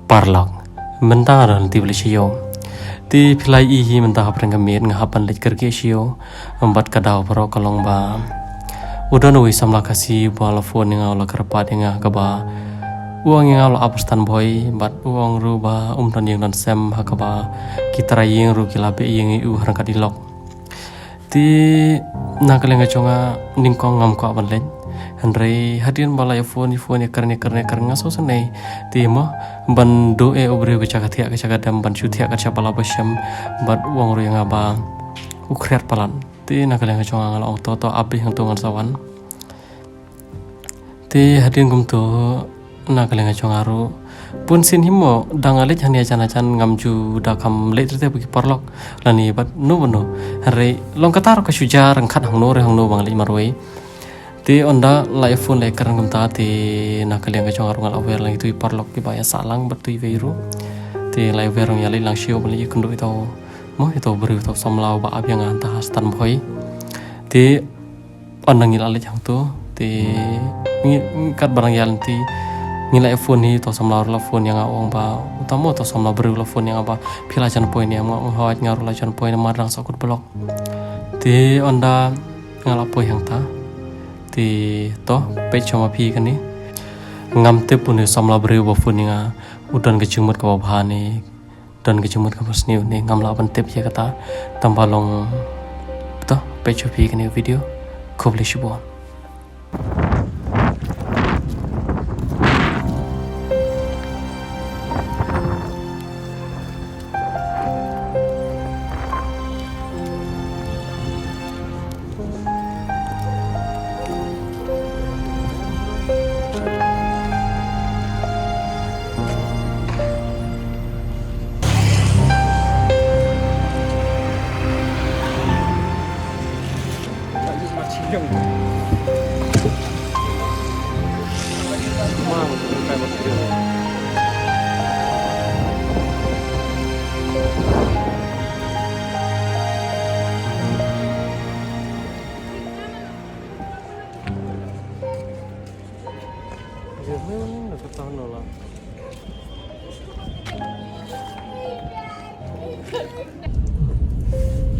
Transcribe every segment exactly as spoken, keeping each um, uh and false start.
Paralok, mynta nga don lynti ba leit sha ïew. Te phi la ïohi mynta hapdeng ka miet nga hap ban leit kyrkieh sha ïew. Bad ka daw baroh ka long ba u don uwei u samla Khasi ba la phone ïa nga, u la kyrpad ïa nga ha kaba u ong ïa nga u la ap standby, bad u ong ruh ba um don ïing don sem ha kaba ki trai ïing ruh ki la beh ïing ïa u ha ryngkat i lok. Te na ka liang ka jong nga nyngkong ngam kwah ban leit. Hynrei hadien ba la ïa phone, ïa phone, ïa kren, ïa kren, ïa kren, nga sngewsynei. Te mo, ban duh ïa u briew ka jaka thiah, ka jaka dem, ban shu thiah ka jaka ba la ba shem, bad u ong ruh ïa nga ba u khriat palat. Te na ka liang ka jong nga nga la ong to, to, ap beit hangto ngan sa wan. Te hadien kumto na ka liang ka jong nga ruh, bun sien hi mo dang nga leit hangne jan jan, ngam ju da kham leit rete ba ki paralok lane bad no bad no. Hynrei long kata ruh ka shu jia ryngkat hangno re hangno ba nga leit marwei. Te ynda la ïa phone la ïa kren kumta te na ka liang ka jong nga ruh nga la wer lang ïa tu i paralok kiba ïa sah lang bad tu iwei ruh. Te la ïa wer ruh ïa leit lang sha ïew ban leit ïakynduh ïa uto mo, ïa uto briew, uto samla uba ap ïa nga hangta ha standby. Te ynda ngi la leit hangto te ngi, ngi katba dang ïaid lynti ngi la ïa phone hi, uto samla ruh la phone ïa nga, u ong ba uta mo uto samla briew la phone ïa nga ba phi la jan poi ne em, nga ong hooid nga ruh la jan poi namar dang sah kut block. Te ynda nga la poi hangta te to peit sha ma phi kane. Ngam tip une u samla briew ba phone ïa nga u don ka jingmut kaba bha ne don ka jingmut kaba sniew ne, ngam lah ban tip ïa kata. Tangba long to peit sha phi kane ka video. Khublei shibun.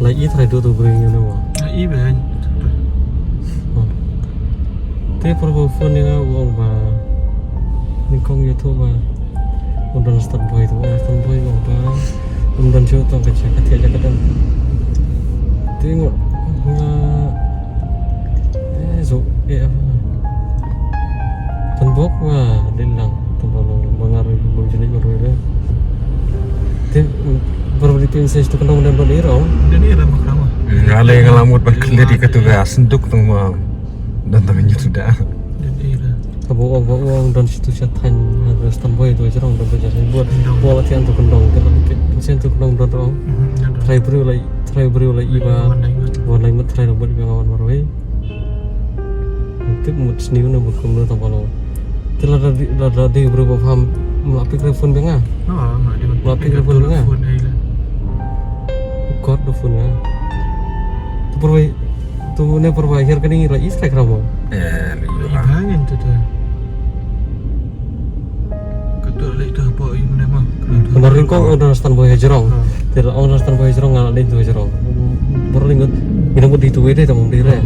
La i trai do to bring you know. La i ben. Te por ba phone ni nga u ong ba nyngkong ïathuh ba u don standby, to u ong standby u ong ba um don shuh, to ka jaka thiah jaka dem. Te nga nga eh zo eh apa. Tan bok wa din lang. Tang ba long ba nga ruh bym ju leit marwei re. Te barabor te sa shu kyndong dang don ira. Dang ira ma khrama. Nga lei nga la mut ban khlieh ïa katu ka sanduk tang ma. Don tang ïa tu da. Dang ira. Ka ba ong ba ong don sha tu sha thaiñ, ha ka standby tu sha jrong don tu sha thaiñ bad. Ba la thiah tu kyndong, ka la thiah tu kyndong don tu. Trai briew la, trai briew la i ba. Wan lai ngut trai la bad ba nga wan marwei. Tip mut sniew ne mut kumno tang ba long. Te lada dei, lada dei briew ba pham, mla pick re phone ba nga. Mla pick re phone ba nga. Kot do phone nga. Tu pyrwai, tu ne pyrwai hiar kane la i strike ramo. Eh, li ba ngan tu tu. Ka tu lei tu hapoh i mane ma. Namar nyngkong ong don standby ha jrong. Te la ong don standby ha jrong, nga la leit tu ha jrong. Bor lyngot. Ina mut di tu wei de tam di re.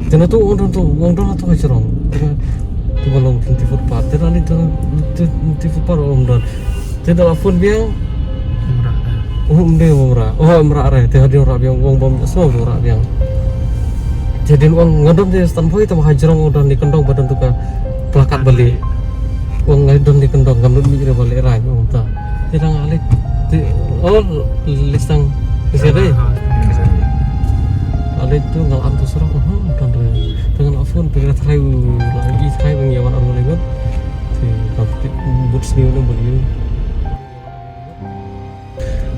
Te na tu ong don tu, ong don tu ha jrong. Tu ba long twenty foot par. Te la leit tu twenty foot par ong don. Te da la phone biang. Ong de ong ra. Oh, ong ra re. Te hadien ra biang ong bom so ong ra biang. Te hadien ong nga don de standby tam ha jrong ong don ni kyndong ba don tu ka plakat bali. Ong nga don ni kyndong ngam don mi re bali ra ong ta. Te dang alik te oh lisang te sere. Alik tu ngal am tu surok oh don re. Te ngal phone pe trai la i trai bang yawan am lyngot. Te ka but sniew ne bali.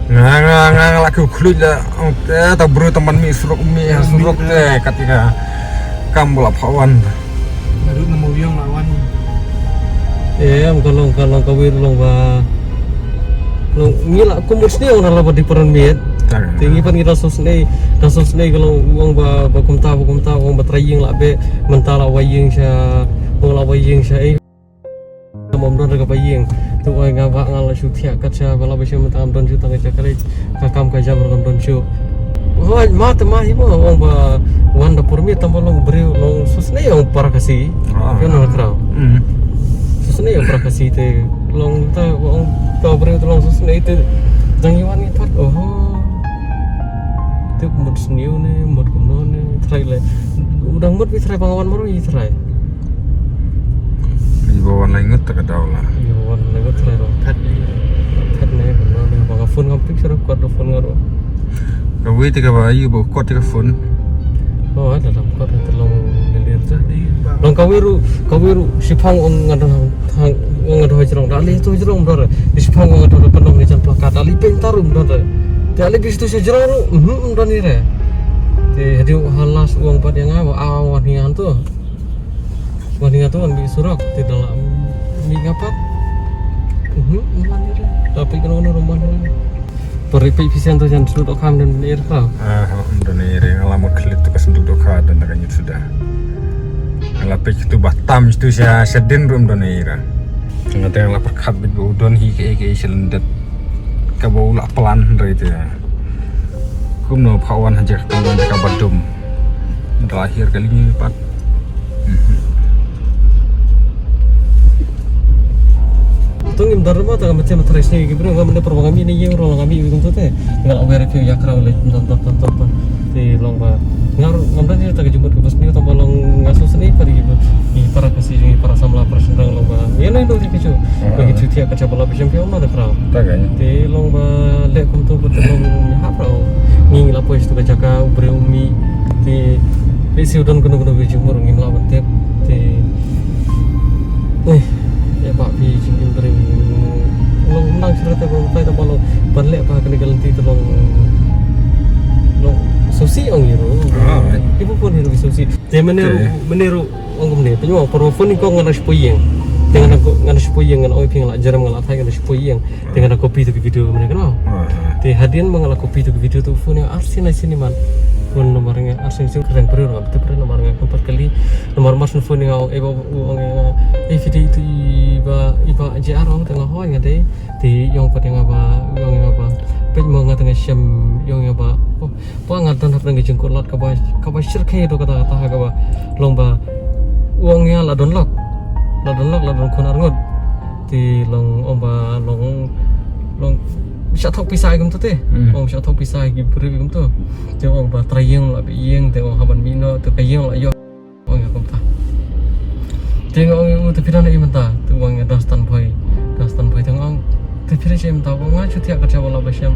Nga nga nga nga la ku khluit la. Eh, ta bru ta man mi surok mi ha surok te katika kam bula phawan. Baru nemu yang lawan. Em ka long ka long ka wir long ba. Long ngi la ku mut sniew na la ba di peran miet. Te ngi pan ngi da sos nei da sos nei ka long wang ba ba kumta ba kumta wang ba trai ïing la be mynta la wai ïing sha wang la wai ïing sha ei. Ym don re kaba ïeng. Te u ong ïa nga ba nga la shu thiah kat sha ba la ba shem, tang ym don shuh tang ka jaka leit ka kam ka jam ruh kam don shuh. Hooid, ma te ma hi mo, ong ba wan da por miet tang ba long briew long sngewsynei ong para Khasi. Ah. Ka nang khraw. Hmm. Sngewsynei ong para Khasi te long ta ong ta briew te long sngewsynei te dang ïa wan ïa pat. Oho. Te mut sniew ne, mut kumno ne, trai le. U dang mut wi trai ba nga wan maro ïa trai. Ïa ba wan lai ngut ta ka daw la. Ïa ba wan lai ngut trai ba. Phet ne. Phet ne, kumno ne, ba nga phone ngam pick sha ruh, kot ruh phone nga ruh. Kawei te kaba ïa ba kot te ka phone. Oh, ada dalam kot te long lilir te. Long kawei ruh, kawei ruh, shipang ong nga don hang, ong nga don jrong. Da lei tu jrong don. Shipang ong nga don pynlong ni jan plakat. Da lei pyntar ruh don. Te da lei bis tu sha jrong ruh, mhm, don ni re. Te hadi halas ong pat ïa nga, wa aw wan hi ngan tu. Wan hi ngan tu, wan mi surok. Te da la mi ngapat. Mhm, wan ni re. Tapi kena wan rumah ni. Pyrshah phi sien to jan sduk dohkha ym don ne ir ka. Ah, ym don ne ir, nga la mut khlieh to ka sduk dohkha don da ka ñiut suda. Nga la peit to ba tam to sha, sha dien ruh ym don ne ir. Nga te nga la pyrkhat beit ba u don hi kaei kaei sha lyndet. Kaba u la plan hynrei te. Kumno pha wan ha jaka ka don jaka ba dum. Da la hiar kali ngi pat. To ngim don re mo, ta ka mete ma trai sniew ki briew, ngam ne por ba ngam ïa ne ïeng ruh ngam ïa kum to te. Nga la wer phi ïa kraw le, ton ton ton ton ton. Te long ba nga ruh ngam don ïa ta ka jingmut kaba sniew, tang ba long nga sngewsynei pat ïa ki para Khasi, ïa ki para samla, para shynrang long ba ïa ne no ïa ki ju. Ba ki ju thiah ka jaka ba la ba shem phi ong na da kraw. Ta ka. Te long ba leh kumto ba te long hap rau. Ngi la poi sha ka jaka u briew u mih. Te lehse u don kano kano ka jingmut ngim lah ban tip. Te eh, eh, ba phi jingim briew. Long nang shuh te ba tai ta ba long ban leh ba kane ka lynti te long. Long sngewsih ong ïa ruh. Ah, eh. Ki ba pun ïa ruh sngewsih. Te mane ruh, mane ruh ong kumne, pynjah por phone ni ko ngan shu poi ïeng. Te ngan ko ngan shu poi ïeng, ngan ong phi nga la jerem nga la thait ngan shu poi ïeng. Te ngan copy to ki video mane kano. Ah, ah. Te hadien ba nga la copy to ki video to phone ïa arsien lai sien man. Phone number nga arsien sien kren pyrshah nga betul pyrshah number nga kumpat kali. Number mas phone nga ong eh ba ong eh nga. Eh video itu i ba i ba J R ong te nga hoi nga dei. Te ong pat ïa nga ba ong ïa nga ba. Peit mo nga te nga shem ong ïa ba. Oh, Pha nga don hapdeng ka jingkut lad kaba, kaba shyrkhei to kata kata kaba long ba u ong ïa la don lok. La don lok, la don khun arngut. Te long ong ba long, long shah thok pisa kum to te. Hmm. Ong shah thok pisa ki briew kum to. Te ong ba trai ïeng la ba ïeng te ong haban mino te ka ïeng la ïoh. Ong ïa kumta. Te nga ong ïa u te phi don ïa i mynta, te ong ïa Dustin Boy. Dustin Boy te nga ong te phi don ïa i mynta, ong nga shu thiah ka jaka ba la ba shem.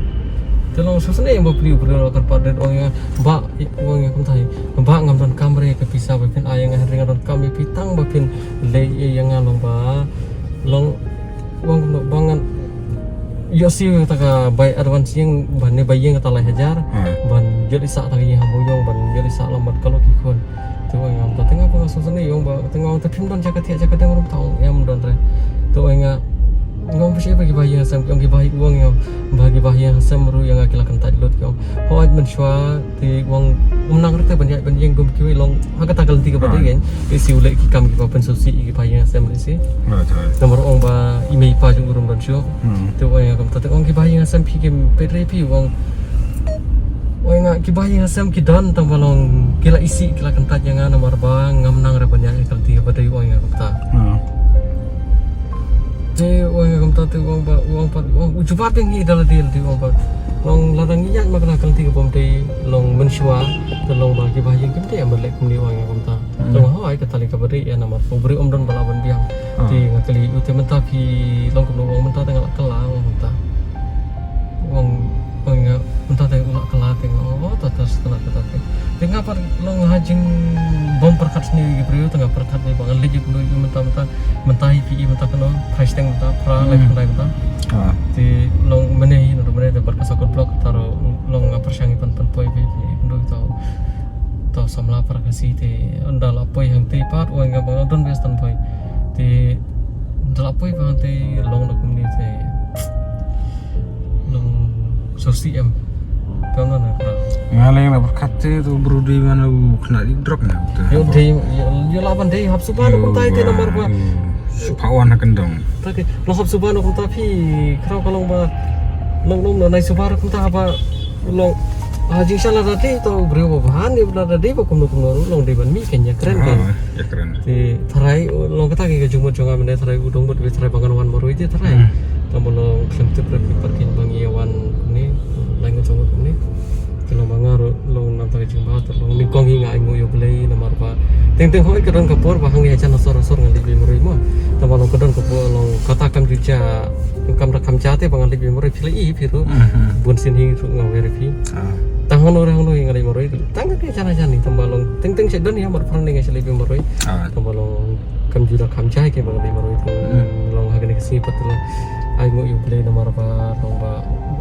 Te long shu sne ïa ba pli u briew la kyrpad ong ïa ba, ong ïa kumta. Ba ngam don kam re ka pisa ba phin ai ïa nga, hynrei nga don kam ïa phi tang ba phin leh ïa nga long ba long Wan kumno ba ngan ïoh siew ta ka bai advance ïing ban ne bai ïing ta lai hajar. Hmm. Ban ïoh i sah ta ka ïing ha Mawïong ban ïoh i sah lambat ka lok ki khun. Te wan ngam ta te nga ba nga sngewsynei ïong ba te nga wan te phim don jaka thiah jaka dang rum ta ong em don re. Te wan nga ngam ba shi ba ki ba ïing ha sem ïong ki ba ïing wan ïong ba ki ba ïing ha sem ruh ïa nga ki la kyntait lut ïong. Hooid mynshuwa Te wan um nang rta ban ïaid ban ïeng kum kiwei long ha kata ka lynti kaba dei. Ah. Te si u leh ki kam kiba pynsngewsih ïa ki ba ïeng ha sem lehse. Ah, jai. Namar ong ba i mei i pa jong u ruh ym don shuh. Hmm. Te wan ïa kumta te ong ki ba ïeng ha sem phi kim peit re phi wan. Wan nga ki ba ïeng ha sem ki don tang ba long ki la isih ki la kyntait ïa nga namar ba ngam nang re ban ïaid ha ka lynti kaba dei wan ïa kumta. Hmm. Te wan ïa kumta te wan ba wan pat wan u jubab ïa ngi da lade lade wan ba long lada ngi ïaid ma kane ka lynti ka bym dei long mynshuwa te long ba ki ba ïeng kim dei ban leh kumne wan ïa kumta. Hmm. Te wan hooid kata lei kaba dei ïa namar u briew um don ba lah ban biang. Ah. Te nga kylli u te mynta phi long kumno wan mynta te nga la kylla wan mynta. Wan wan nga mynta te u la kylla te nga ong oh ta ta sa kata te. Te nga pat long ha jingbym pyrkhat sniew ïa ki briew te nga pyrkhat ne ba nga leit ïa kumno ïa mynta mynta. Mynta hi phi i mynta kano price teng mynta phra lai khyndai mynta. Ah. Te long mynne hi ndu mynne te bad ka sakut blok ta ro long nga pyrshang i pan pan poi phi phi ndu to to samla para Khasi te ynda la poi hangtei pat wan nga ba nga don bes tan poi te ynda la poi pat hangtei long da kumne te long so C M. Pynban na kra. Nga leng na pyrkhat te tu bru dei man u kena di drop na tu. Yo dei yo la ban dei hap suba na kumtai te namar ba. Shu pha wan ha kyndong. Ta ki long hap suba no kumta phi khraw ka long ba long long no nai suba kumta ba long ha jingshisha lada dei to briew ba bha ne lada dei ba kumno kumno long dei ban mih kan ïakren kan. Ah, ïakren. Te tharai long kata ki ka jingmut jong nga mynne tharai u dang mut tharai ba ngan wan marwei te tharai. Hmm. Tang ba long khlem tip re ki parking ba ngi ïa wan kumne lai ngut jong ngut kumne. Te long ba nga ruh long namar ka jingbha te long nyngkong hi nga ainguh ïa U Blei namar ba teng teng hooid ka don ka por ba hangne ha jan asor asor nga leit beit marwei mo. Tang ba long ka don ka por long kata kam ju jia kam da kam jia te ba nga leit beit marwei phi la i phi ruh. Mhm. Bun sien hi ruh nga wer ïa phi. Ah. Tang hangno re hangno hi nga leit marwei tang ka jan jan hi tang ba long teng teng sha don hi mar pran ne nga sha leit beit marwei. Ah. Tang ba long kam ju da kam jia hi ke ba nga leit marwei te. Hmm. Long ha kane ka sngi pat te long ainguh ïa U Blei namar ba long ba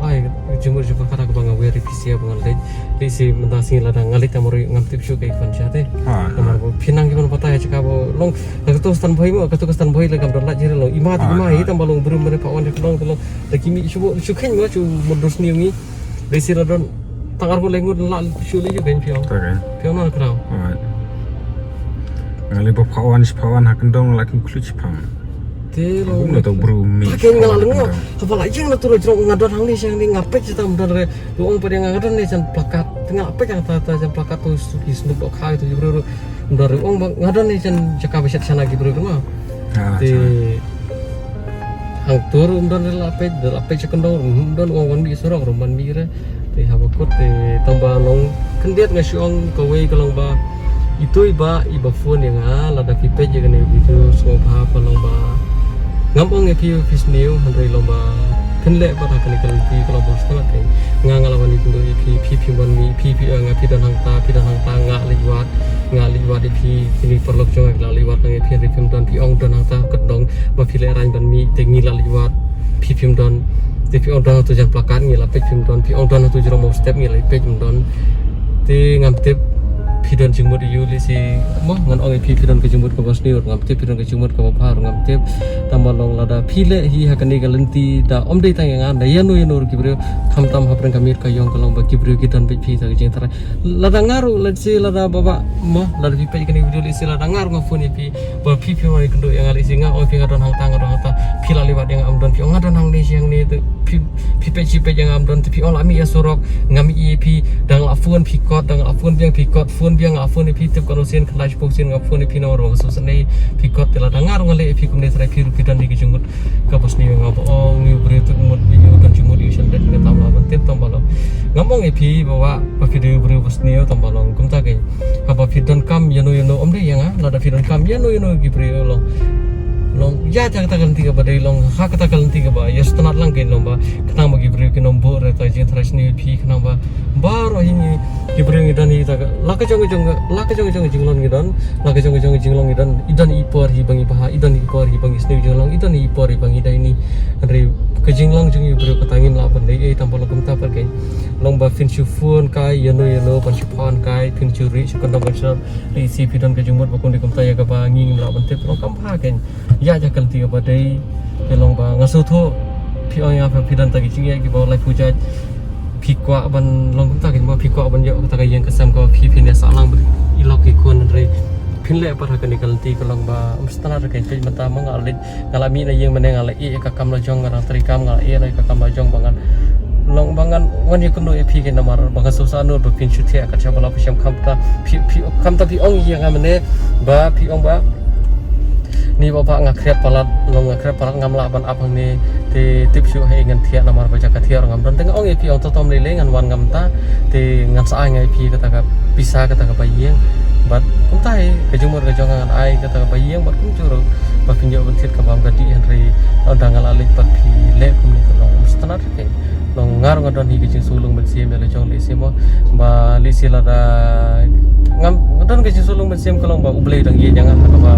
ai jingmut jingpyrkhat kaba nga wer ïa phi sha ba nga leit. Lehse mynta sngi lada nga leit tang marwei ngam tip shuh kaei kaban jia te. Ha, ha. Namar ba phi nang kiban batai ha jaka ba long ha kato ka standby mo, ha kato ka standby lada kam don lait jingre long i ma te i ma hi tang ba long briew mynne pha wan te long te long da ki mih shu shu kheiñ mo shu mutdur sniew ngi. Lehse la don tang arphew lai ngut lah shu leit shu kheiñ phi ong. Ta kheiñ. Phi ong na khraw. Alright. Nga leh ba pha wan shi pha wan ha kyndong la kim khluit shi phang. Te long. Kumno to bru mi. Ta kheiñ nga la lyngngoh. Haba la ïeng na tu la jrong nga don hangne sha hangne nga peit sha tam don re. Ruh ong pat ïa nga nga don ne jan plakat. Te nga peit ïa ta ta jan plakat to ki snoop dog ha to ki briew ruh. Don ruh ong ba nga don ne jan jaka ba shet shana ki briew ruh ma. Ah, te hangto ruh ym don re la peit, la peit sha kyndong ruh ym don ong wan mih surok ruh ym wan mih re. Te haba kut te tang ba long khyndiat nga shu ong kawei ka long ba itu i ba i ba phone ïa nga lada phi peit ïa kane ka video sngewbha ba long ba ngam ong ïa phi phi sniew hynrei long ba phin leh pat ha kane ka lynti ka long ba sngewbha te nga nga la wan ïakynduh ïa phi phi phim wan mih phi phi ong ïa phi don hangta phi don hangta nga leit wad nga leit wad ïa phi kine paralok jong nga ki la leit wad nga ïa phi hynrei phim don phi ong don hangta ka dong ba phi leh rang ban mih te ngi la leit wad phi phim don te phi ong don hangtu jan plakat ngi la peit phim don phi ong don hangtu jrong mo step ngi la peit phim don te ngam tip phi don jingmut ïa u lehse mo ngan ong ïa phi phi don ka jingmut kaba sniew ngam tip phi don ka jingmut kaba bha ngam tip tang ba long lada phi leh hi ha kane ka lynti da ym dei tang ïa nga da ïano ïano ruh ki briew khamtam hapdeng ka miet ka ïong ka long ba ki briew ki don beit phi ta ka jingtharai lada nga ruh lehse lada ba ba mo lada phi peit kane ka video lehse lada nga ruh nga phone ïa phi ba phi phi wan ïakynduh ïa nga lehse nga ong phi nga don hangta nga don hangta phi la leit wad ïa nga ym don phi ong nga don hangne shi hangne te phi phi peit shi peit ïa nga ym don te phi ong la mih ïa surok ngam ïohi ïa phi dang la phone phi kot dang la phone biang phi kot phone biang la phone ïa phi tip katno sien khyndai shiphew sien nga phone ïa phi namar ba nga sngewsynei phi kot te lada nga ruh nga leh ïa phi kumne tharai phi ruh phi don ïa ka jingmut kaba sniew nga ba ong ïa u briew te ka mut ïa u don jingmut ïa u shen dei ka tam la ban tip tang ba long ngam ong ïa phi ba wah ba phi dei u briew ba sniew tang ba long kumta kein haba phi donkam ïano ïano ym dei ïa nga lada phi donkam ïano ïano ki briew long long ïa kata ka lynti kaba dei long ha kata ka lynti kaba ïa sngewtynnat lang kein long ba khnang ba ki briew kin ym buh re ta jingtharai sniew ïa phi khnang ba baroh hi ngi ki briew ngi don hi ta ka la ka jong ka jong ka la ka jong ka jong ka jinglong ngi don la ka jong ka jong ka jinglong ngi don i don i por hi ba ngi bha i don i por hi ba ngi sniew jinglong i don i por hi ba ngi dei ni hynrei ka jinglong jong ngi briew kata ngim lah ban dei ei tang ba long kumta pat kein long ba phin shu phone kai ïano ïano ban shu phone kai phin shu ri shu kondom ban shu ri si phi don ka jingmut ba kum dei kumta ïa kaba ngi ngim lah ban tip long kam bha kein ïa ja ka lynti kaba dei te long ba nga sngewthuh phi ong ïa phi don ta ki jingeh kiba lai phu jait phi kwah ban long kumta kein ba phi kwah ban ïoh kata ka ïing ka sem kaba phi phin ïa sah lang ba i lok i khun hynrei phin leh pat ha kane ka lynti ka long ba ym sngewtynnat kein peit mynta ma nga leit nga la mih na ïing mynne nga la ïeh ïa ka kam la jong nga dang trei kam nga la ïeh na ïa ka kam la jong ba ngan long ba ngan wan ïakynduh ïa phi kein namar ba nga sngewsih nud ba phin shu thiah kat shaba la phi shem khamta phi phi khamta phi ong ïa nga mynne ba phi ong ba ni ba ba nga khriat palat long nga khriat palat ngam lah ban ap hangne te tip shuh hei ngan thiah namar ba jaka thiah ruh ngam don te nga ong ïa phi ong to tom lei lei ngan wan ngam ta te ngan sa ai nga ïa phi kata ka pisa kata ka ba ïeng bad kumta hi ka jingmut ka jong nga ngan ai kata ka ba ïeng bad kumjuh ruh ba phin ïoh ban thied ka bam ka dih hynrei ynda nga la leit bad phi leh kumne ka long ym sngewtynnat kein long nga ruh nga don hi ka jingsngewlung mynsiem ïa la jong lehse mo ba lehse lada ngam nga don ka jingsngewlung mynsiem ka long ba U Blei dang ïeit ïa nga kaba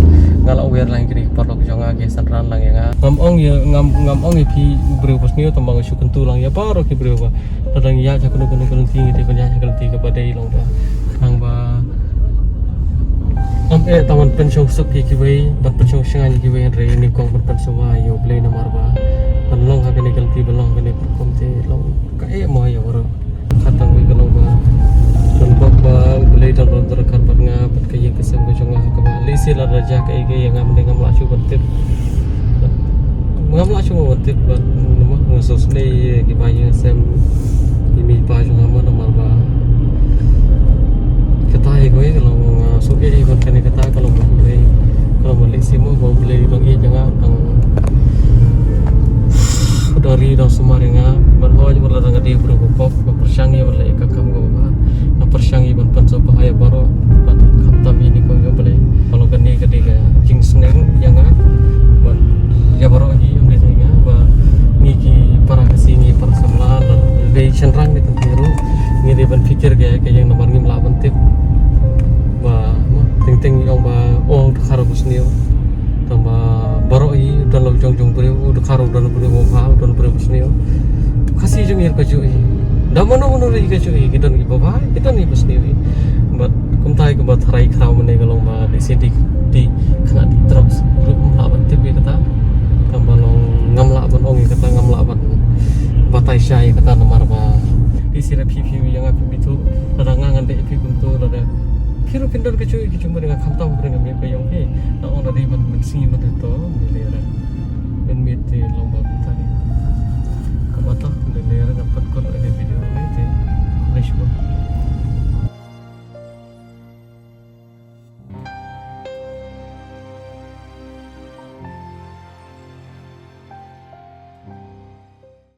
nga la wer lang kine ki paralok jong nga ki synran lang ïa nga ngam ong ïa ngam ngam ong ïa phi u briew ba sniew tang ba nga shu kyntu lang ïa baroh ki briew ba Ka dang ïaid ha kano kano ka lynti ngi dei ban ïaid ha ka lynti kaba dei long ba khnang ba ym eh tang ban pynshong suk ïa kiwei ban pynshong shngaiñ ïa kiwei hynrei nyngkong ban pynsngewbha ïa U Blei namar ba ban long ha kane ka lynti ban long ha kane ka rukom te long ka eh mo ïa baroh. Kata tang wei ka long ba don bok ba U Blei dang don ryngkat bad nga bad ka ïing ka sem ka jong nga ha kaba lei Sila da jaka ïa nga mynne ngam lah shuh ban tip. Ngam lah shuh ban tip bad nga sngewsynei ïa ki ba ïa sem ïa mi pa jong nga namar ba kata ïa kawei ka long nga suk ïa ïa kane kata ka long ba U Blei ka long ba leh simo ba U Blei u dang ïa nga dang u dang ri u dang sumar ïa nga bad hoi bad la dang ka dei u briew ba pop. Nga pyrshang ïa ban leh ka kam kaba bha. Nga pyrshang ïa ban pynsngewbha ïa baroh bad khamtam ïa ni ko ïa Blei. Ka long kane ka dei ka jingsneng ïa nga bad ïa baroh hi ym dei tang ïa nga ba ngi ki para Khasi ngi para samla la dei shynrang ni tang ruh ngi dei ban pyrkhat ïa ka ïa namar ngim lah ban tip ba teng teng ong ba o dkhar ba sniew. Tang ba baroh hi u don la u jong jong briew u dkhar u don briew ba bha u don briew ba sniew. Khasi jong ngi ka juh hi. Da mano mano ri ka juh hi ki don ki ba bha ki don ki ba sniew hi. Bad kumta hi kumba tharai khraw mynne ka long ba dei sidi di khynnah di drugs ruh ngam lah ban tip ïa kata. Tang ba long ngam lah ban ong ïa kata ngam lah ban batai sha ïa kata namar ba dei sida phi phi ïa nga phi phi tu lada nga ngan dei phi kumtu lada phi ruh phin don ka juh ïa ka juh mynne nga khamtam ba nga miet ka ïong phi. Nga ong da dei ban mynsngi mynne to mynne da. Mynmiet te long ba